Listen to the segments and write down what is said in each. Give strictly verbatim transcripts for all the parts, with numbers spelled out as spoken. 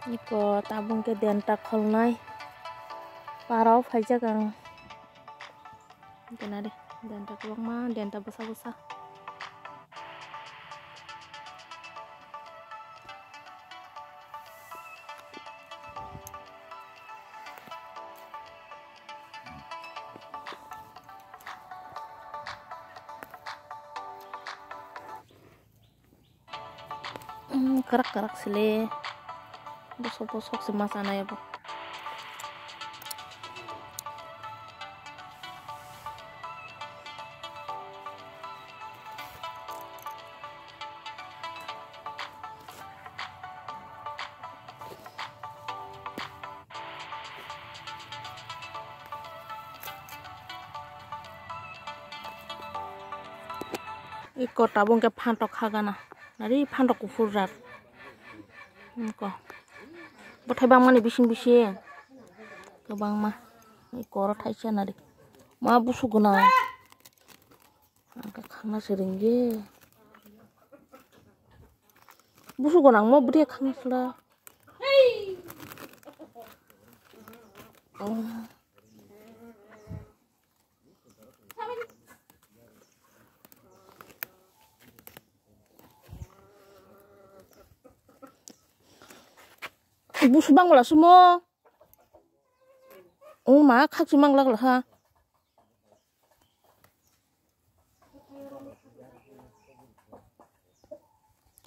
Iko tabuk khe denta kholnai. Parao phaijak ang. Dena de, denta kwbangma, denta bwsa bwsa. Kwrak kwrak sile. Bosok bosok se ma chanai abo. Iko tabuk khe phantok khagana. Nari phantok kuphur jar. Iko. Bothai bangmani bising bising. Kwbangma. Iko oro thaisa nari. Ma busu gwnang. Ang khe khangna se ringye. Busu gwnang mo bwrwi khangna sla. Oh. Busu bangla sumo. Oma khakchi manglak laha.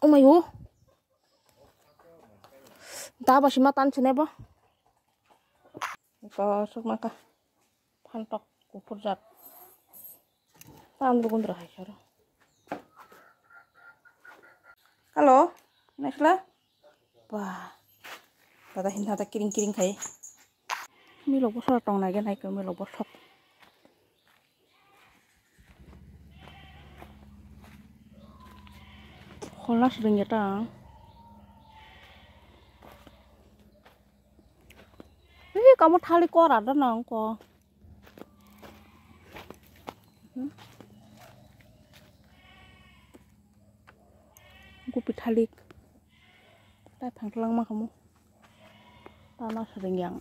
Omayo. Da ba sima tan sine bo. Ko sukma ka. Phantok kuphur jat. Tam rukun ra hai saro. Hello, Nesla. Wah. Dada hin hata kiring kiring khai. Milok bosok tong nai ge nai ko milok bosok. Kholas ringya ta. Ih, kamu thali kora da nang ko. Gupi thalik. Tai phang lang ma kamu. Tana sering yang.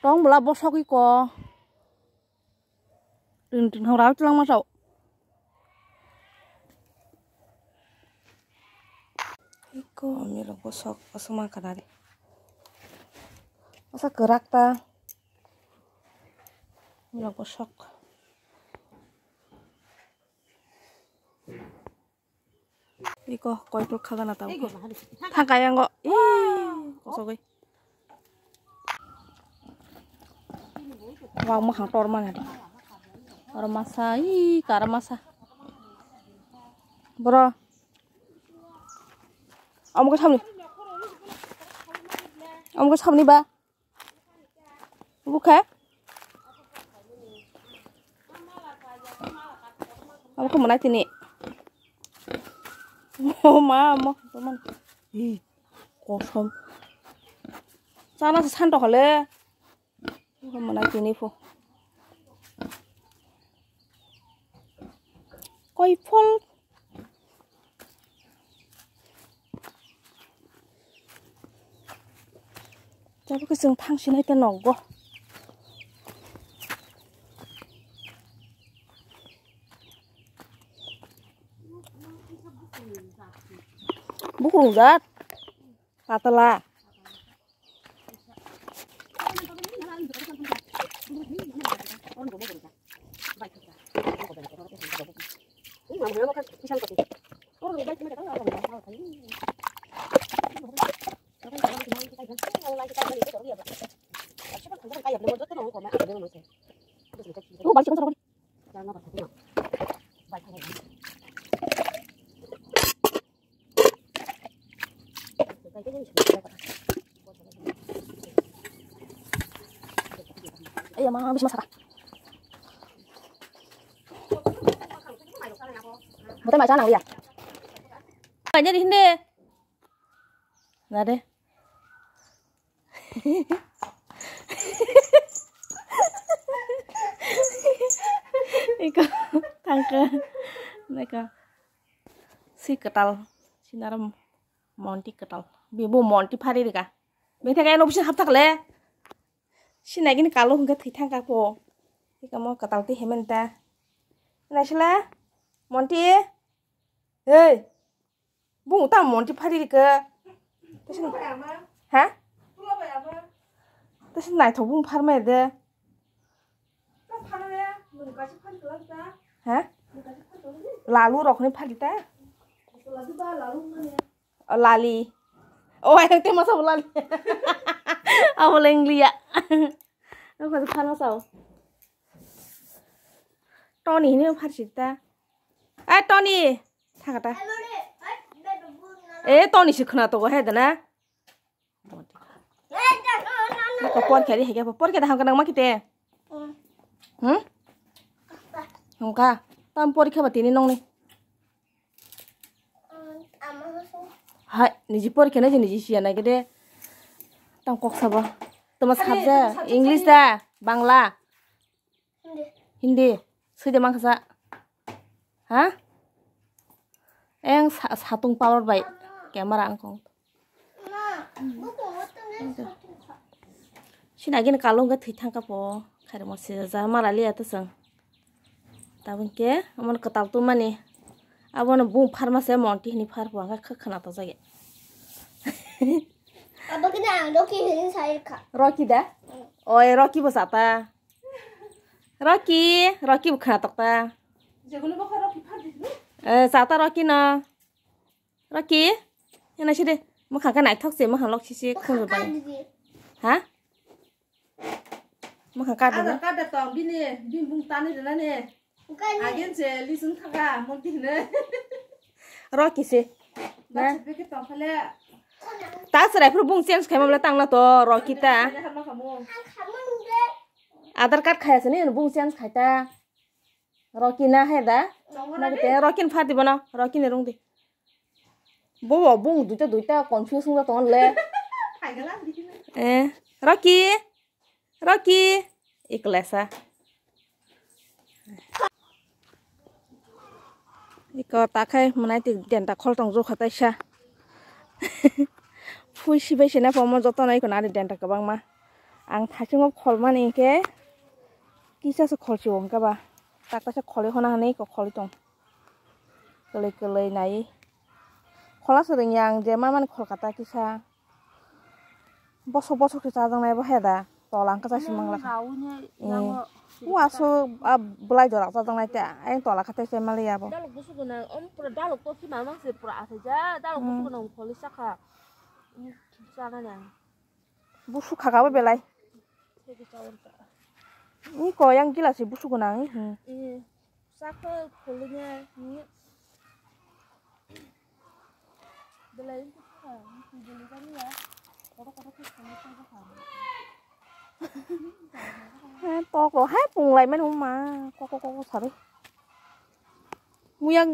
Tong bela bosok iko. Ring ting hau rau lang ma sao. Iko milok bosok, bosok ma kadari. Masa kerak ta. Milok bosok. Iko koi pul khagana tau. Thangkai ango. Ih, kosogoi. Wah, mahang tor mana di. Tor masa, ih, kar masa. Bro. Omo ke samni. Omo ke samni ba. Bukha. Omo ke mana tini. Oh, ma, mo, teman. Ih, kosong. Sana se santo kale. Mana tini pho. Koi phol. Tabuk khe chwng thang sinai ta nokgo. Bukrung jat. Patala. Iya, ma, habis masak. Bukan macam apa ya? Banyak di sini. Nggak deh. Iko, tangka. Neka. Si ketal. Sinaro monti kwtal. Bibo monti phari rika. Bini thangkhe ano bisingo hapthakle. Sinai gini kalo hwnkhe thwi thangkha po. Thikamo kwtal twi hementa. Naisila? Monti? Hey! Bung ta monti phari rika. Ha? Tasi naithok bung pharmai de. Ha? Lalu rokni phari ta? O lali. O ai te masa o lali. Abo lenglia. Ang khasu phano sao. Toni hini pharsi ta. Ai Toni. Thaka ta. E Toni si khna to he dana. Ko porkha ri hege porkha da hangka nang ma kite. Hmm? Hangka. Tam porkha ba tini nong ni. Hai, niji porikha na je niji siya na gede. Tang kok sabo. Toma subject English da, Bangla, Hindi. Sui de mangsa. Ha? Eng sa- satung power bai camera angkong. Sina gini kalung ke thwi thangka po. Khairok mo sija ja mala liya to chwng. Tabuk khe omono kwtal tongmani. Abono bung pharma se monti hini phar phuya khe khwna tojak ya. Abo khe ang Rocky hini sai kha. Rocky da? Oi, Rocky bo chata. Rocky, Rocky bo khwna tokta. Jeguno bo kha Rocky phar di. Eh, chata Rocky no. Rocky, ena sidi. Mwkhang khe naithok se, mwkhang lok sisi khunju bai. Ha? Mwkhang ka Aadhaar card da tong bini, bini bung tani rwnani. Agen se list wng thangkha, monti hino. Rocky se. Birth certificate tong phale. Ta chwrai phuru bung change khaima bwle tangna to, Rocky ta. Aadhaar card khaya sini bung change khai ta. Rocky na hai da? Rocky ni phar di bono, Rocky ni rung di. Bo bo bung duita duita confuse wngya tongo le. Eh, Rocky, Rocky, ikla sa. Iko takhai mwnai ti denta khol tong jokha taisa. Phui sibai sina pomo joto no iko nari denta kwbangma. Ang thaichungo khol mani hinkhe kisa se khol chibo hinkhe ba. Tak tak se kholi hona hinwi iko kholi tong. Kwlwi kwlwi nai. Khola se rwngya ang je mamani khol kata kisa. Bosok bosok se chajaknai bo heda. Tola wngkha chasi mangla kha. Uaso a bwlai jora chajaknai ta. Ayang tola kha tei se maliya bo. Dalok busu gwnang, om pura dalok to khima mang se pura asai ja. Dalok busu gwnang kholi sakha. Chajaknai ang. Busu kha kabo belai. Ni ko yang gila se busu gwnang. Sakha kholi ne ni. Belai wngkha, wngkha, belai kani ya. Kotor kotor khe sangwi tongkha. He, toklo hai punglai mani wngma, koko koko sari. Muya,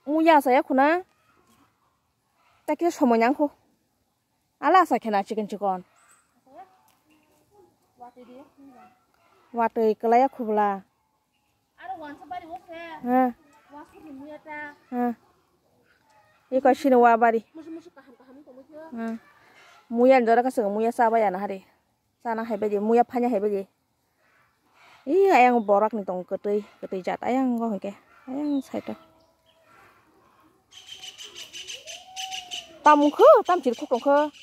muya saya khuna. Takhe somoi nangkho. Ala sa khena chikon chikon. Watwi kwlaiya khubla. Aro wansa bari o khe. Ha. Wasuk ni muya ta. Ha. Iko sini wa bari. Musu musu kaham kaham tongwi khe. Ha. Muya ni jora kasung muya sa baya na hari. Sana hai baji muya phanya hai baji. Ih, ayang borak ni tong kwtwi, kwtwi jat ayang go hwnkhe. Ayang side o. Tam wngkhu, tam chirkhuk tongkhu.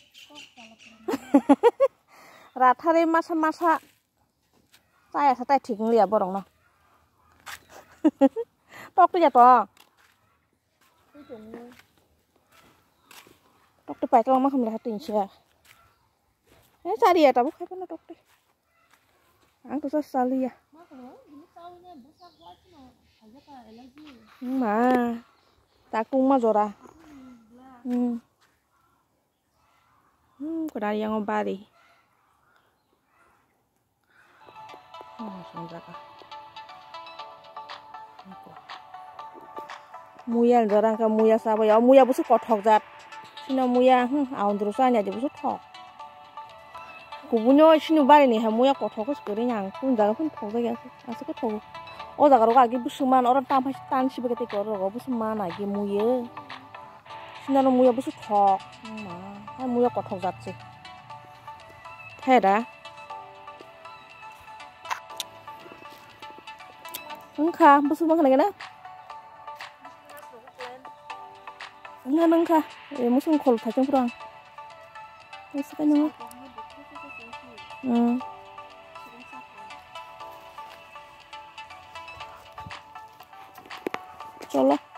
Rathari masa masa. Chaya sa tai thik wng liya borok no. Tok twi ya to. Tok twi pai klang ma khamle ha tin sia. Eh, chari ya tabuk khai pano tok twi. Ang to sa sali ya. Ma. Takung ma jora. Hmm. Hmm, kwdar yang bari. Hmm, song jaga. Muya jora ka muya sabo ya, muya busu kothok jat. Sino muya, hmm, aundro sa nya busu thok. Kubunyo sino bari ni ha muya kothok kwrwi yang, kun jaga kun thok jaga. Aswk khe thogo. O jaga rogo agi bwswk man, oro tam hai tan sibai khe tei oro rogo bwswk man agi muiyo. Sinano muya busu thok. Ma, hai muya kothok jat se. Hai da. Wngkha, busu wngkha na kena? Wngkha, wngkha. E, musung khol thaichung phrang. Wngkha nung. Hmm. Cholo.